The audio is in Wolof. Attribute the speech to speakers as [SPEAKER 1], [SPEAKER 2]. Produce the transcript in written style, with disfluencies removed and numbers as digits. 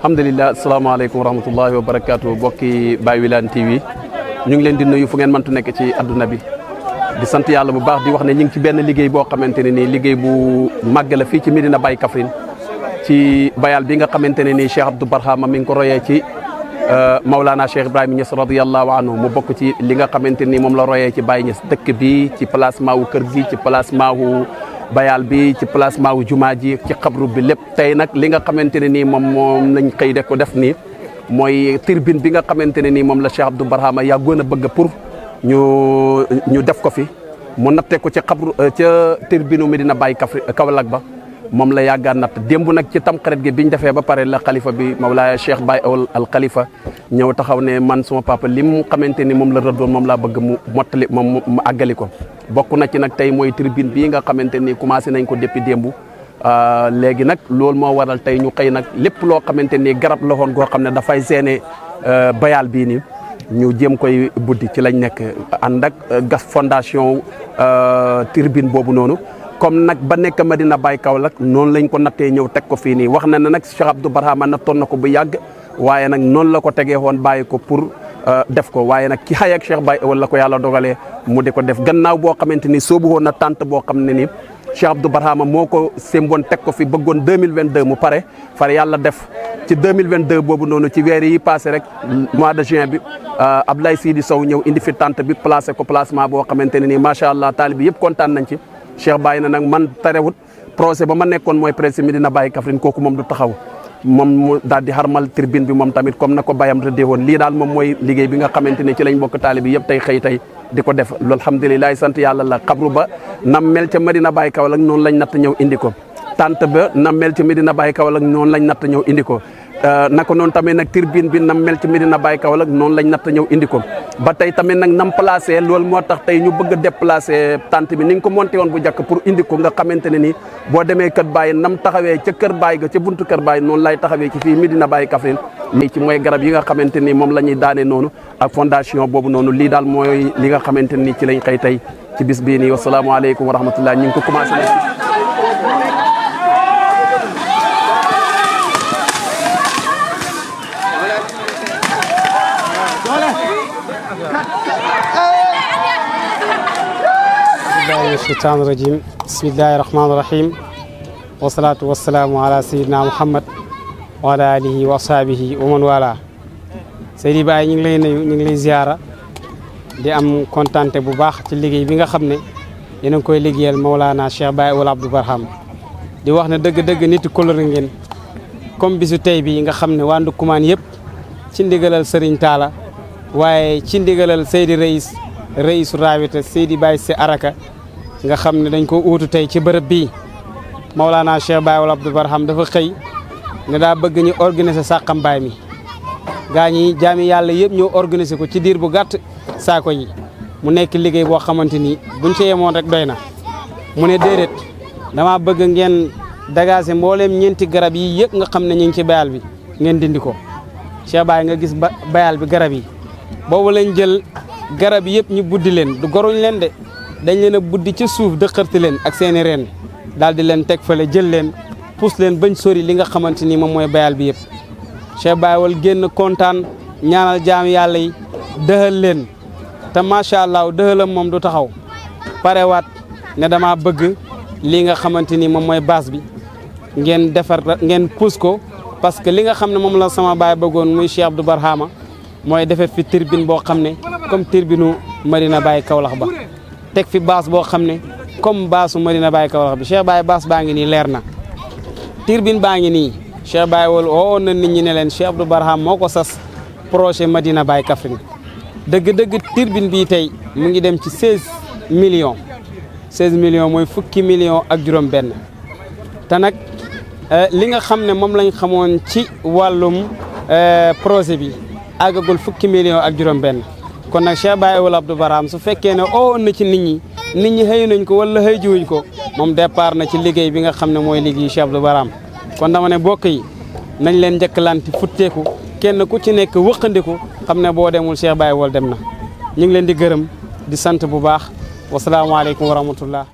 [SPEAKER 1] alhamdulillah asalaamaaleykum wa rahmatullahi wa barakaatu bokki Baye Wilane TV ñu ngi leen di nuyu fu ngeen mëntu nekk ci adduna bi di sant yàlla bu baax di wax ne ñu ngi ci benn liggéey boo xamante ne nii liggéey bu màgg la fii ci Medina Baye Kaffrine ci bayal bi nga xamante ne nii Cheikh Abdou Barhama mi ngi ko royee ci Maulana Cheikh Ibrahima Niass radiyallahu anhu mu bokk ci li nga xamante ni moom la royee ci Baye Niass dëkk bi ci placement wu kër gi ci placement wu bayal bi ci placement wu jumaa ji ci xabru bi lépp tey nag li nga xamante ne nii moom nañ xëy de ko def nii mooy tribune bi nga xamante ne nii moom la Cheikh Abdou Barhama yàggoon a bëgg pour ñu def ko fi mu natte ko ci xabru ca tribune Medina Baye Kaolack ba moom la yàggaan natt démb nag ci tamxarit gi biñ defee ba pare la xalifa bi Mawlaaya Cheikh Baye al Khalifa ñëw taxaw ne man suma papa li mu xamante ni moom la rëddoon moom laa bëgg mu mottali moom mu àggali ko bokk na ci nag tey mooy tribune bii nga xamante ni commencé nañ ko depuis démb léegi nag loolu moo waral tey ñu xëy nag lépp loo xamante ni garab la woon goo xam ne dafay seene bayal bii nii ñu jéem koy buddi ci lañ nekk ànd ak gas fondation tribune boobu noonu comme nag ba nekk Medina Baye Kaolack noonu lañ ko nattee ñëw teg ko fii nii wax na ne nag Cheikh Abdou Barhama nattoon na ko bu yàgg waaye nag noonu la ko tegee woon bàyyi ko pour def ko waaye nag ki xay ak Cheikh Baye wala ko yàlla dogalee mu di ko def gannaaw boo xamante ni soobu woon na tànt boo xam ne ni Cheikh Abdou Barhama moo ko sémboon teg ko fi bëggoon 2022 mu pare far yàlla def ci 2022 boobu noonu ci weer yi passé rek mois de juin bi Abdoulaye Sidi Sow ñëw indi fi tànt bi placé ko placement boo xamante ne nii macha allah taalibi yëpp kontaan nañ ci Cheikh Baye na nag man terewut procès ba ma nekkoon mooy presse Medina Baye Kaffrine kooku moom du taxaw moom mu daal di xarmal tribune bi moom tamit comme na ko bayam rëddee woon lii daal moom mooy liggéey bi nga xamante ne ci lañ bokk taalibi yëpp tey xëy tey di ko def loolu alhamdulilah sant yàlla la xabru ba nam mel ca Medina Baye Kaolack noonu lañ natt ñëw indi ko tant ba nam mel ca Medina Baye Kaolack noonu lañ natt ñëw indi ko naka noonu tamit nag tribune bi nam mel ci Medina Baye Kaolack noonu lañ natt ñëw indi ko ba tey tamit nag nam placé loolu moo tax tey ñu bëgg a déplacé tant bi ni nga ko monté woon bu njëkk pour indi ko nga xamante ne ni boo demee kër Baye nam taxawee ca kër Baye ga ca buntu kër Baye noonu lay taxawee ci fii Medina Baye Kaffrine lii ci mooy garab yi nga xamante ni moom la ñuy daane noonu ak fondation boobu noonu lii daal mooy li nga xamante ni ci lañ xëy tey ci bis bii nii wasalaamaaleykum wa rahmatullah ñu ngi ko commencé
[SPEAKER 2] الشيطان الرجيم بسم الله الرحمن الرحيم والصلاة والسلام على سيدنا محمد وعلى آله وصحبه ومن والاه Seydi Baye ñu ngi lay nuyu ñu ngi lay ziara di am kontaante bu baax ci liggéey bi nga xam ne yéen a ngi koy liggéeyal Maulana Cheikh Baye wala Abdou Barhama di wax ne dëgg-dëgg nit kolore ngeen comme bisu tey bi nga xam ne waa Ndoukoumane yëpp ci ndigalal Serigne Talla waaye ci ndigalal Seydi Reis Rawita Seydi Baye si Araka nga xam ne dañ ko uutu tey ci bërëb bii Maulana Cheikh Baye wala Abdou Barhama dafa xëy ne daa bëgg ñu organiser Saxam Baye mi gaa ñi jaami yàlla yëpp ñëw organiser ko ci diir bu gàtt saako yi mu nekk liggéey boo xamante ni buñ ci yemoon rek doy na mu ne déedéet dama bëgg ngeen dagaase mbooleem ñeenti garab yi yëpp nga xam ne ñu ngi ci bayal bi ngeen dindi ko Cheikh Baye nga gis bayal bi garab yi boobu lañ jël garab yëpp ñu buddi leen du goruñ leen de dañ leen a buddi ci suuf dëqërti leen ak seeni reen daal di leen teg fële jël leen pousse leen bañ sori li nga xamante ni moom mooy bayal bi yëpp Cheikh Baye wal génn kontaan ñaanal jaam yàlla yi dëxal leen te macha allah dëxalam moom du taxaw parewaat ne dama bëgg li nga xamante ni moom mooy base bi ngeen defar ngeen pousse ko parce que li nga xam ne moom la sama baay bëggoon muy Cheikh Abdou Barhama mooy defar fi tribune boo xam ne comme tribune Medina Baye Kaolack ba teg fi base boo xam ne comme baasu Medina Baye Kaolack bi Cheikh Baye base baa ngi nii leer na tribune baa ngi nii Cheikh Baye wol woon na nit ñi ne leen Cheikh Abdou Barhama moo ko sas projet Medina Baye Kaffrine dëgg-dëgg tribune bii tey mu ngi dem ci 16 millions mooy fukki millions ak juróom benn te nag li nga xam ne moom lañ xamoon ci wàllum projet bi àggagul fukki millions ak juróom benn kon nag Cheikh Baye wala Abdou Barhama su fekkee ne woon na ci nit ñi xëy nañ ko wala xëy jiwuñ ko moom départ na ci liggéey bi nga xam ne mooy liggéey Cheikh Abdou Barhama kon dama ne bokk yi nañ leen njëkkalante futteeku kenn ku ci nekk wëqandiku xam ne boo demul Cheikh Baye wol dem na ñu ngi leen di gërëm di sant bu baax wasalaamaaleykum wa rahmatullah